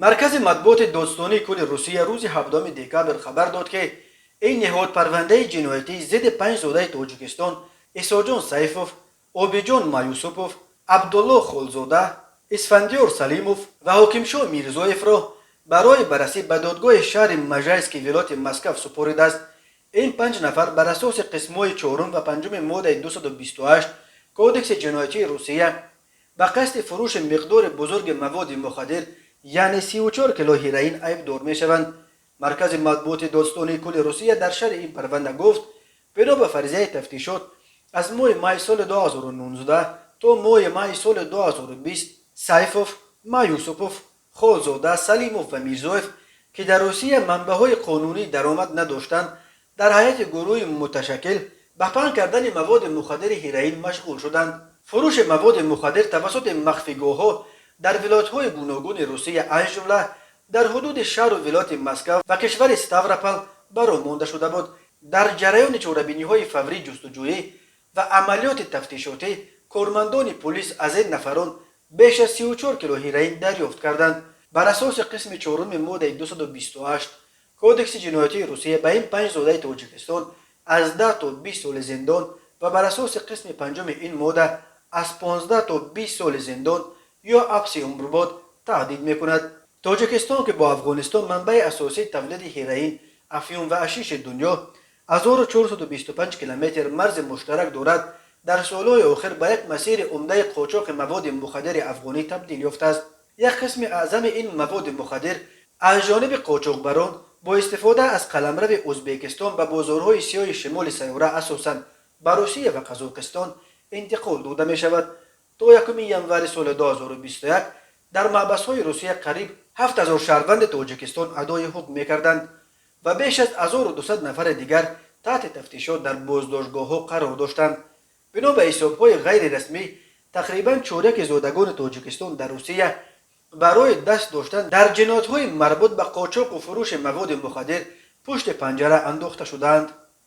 Маркази матбуоти Додстонии кулли Русия рӯзи 17 декабр хабар дод, ки ин ниҳод парвандаи ҷиноятии зидди панҷ зодаи Тоҷикистон: Исоҷон Сайфов, Обиҷон Маюсупов, Абдулло Холзода, Исфандиёр Салимов ва Ҳокимшоҳ Мирзоевро барои баррасӣ ба додгоҳи шаҳри Можайски вилояти Москав супоридааст. Ин панҷ нафар бар асоси қисмҳои чорум ва панҷуми моддаи 228 Кодекси ҷиноятии Русия ба қасди фурӯши миқдори бузурги маводи мухаддир, яъне 34 кило ҳероин, айбдор мешаванд. Маркази матбуоти Додстонии кулли Русия дар шарҳи ин парванда гуфт: бино ба фарзияи тафтишот, аз моҳи май соли 2019 то моҳи май соли 2020 Сайфов, Маюсупов, Холзода, Салимов ва Мирзоев, ки дар Русия манбаъҳои қонунии даромад надоштанд, дар ҳайати гурӯҳи муташаккил ба паҳн кардани маводи мухаддири ҳероин машғул шуданд. Фурӯши маводи мухаддир тавассути махфигоҳҳо дар вилоятҳои гуногуни Русия, аз ҷумла дар ҳудуди шаҳру вилояти Москав ва кишвари Ставропол, ба роҳ монда шуда буд. Дар ҷараёни чорабиниҳои фаврӣ, ҷустуҷӯӣ ва амалиёти тафтишотӣ кормандони пулис аз ин нафарон беш аз 34 кило ҳероин дарёфт карданд. Бар асоси қисми чоруми моддаи 228 Кодекси ҷиноятии Русия ба ин панҷ зодаи Тоҷикистон аз 10 то 20 соли зиндон ва бар асоси қисми панҷуми ин модда аз 15 то 20 соли зиндон ё ҳабси умрбод таҳдид мекунад. Тоҷикистон, ки бо Афғонистон манбаи асосии тавлиди ҳероин, афюн ва ҳашиши дунё, 1425 километр марзи муштарак дорад, дар солҳои охир ба як масири умдаи қочоқи маводи мухаддири афғонӣ табдил ёфтааст. Як қисми аъзами ин маводи мухаддир аз ҷониби қочоқбарон бо истифода аз қаламрави Ӯзбекистон ба бозорҳои сиёҳи шимоли сайёра, асосан ба Русия ва Қазоқистон, интиқол дода мешавад. То 1 январи соли 2021 дар маҳбасҳои Русия қариб 7000 шаҳрванди Тоҷикистон адои ҳукм мекарданд ва беш аз 1200 нафари дигар таҳти тафтишот дар боздоштгоҳҳо қарор доштанд. Бино ба ҳисобҳои ғайрирасмӣ, тақрибан чоряки зодагони Тоҷикистон дар Русия барои даст доштан дар ҷиноятҳои марбут ба қочоқу фурӯши маводи мухаддир пушти панҷара андохта шудаанд.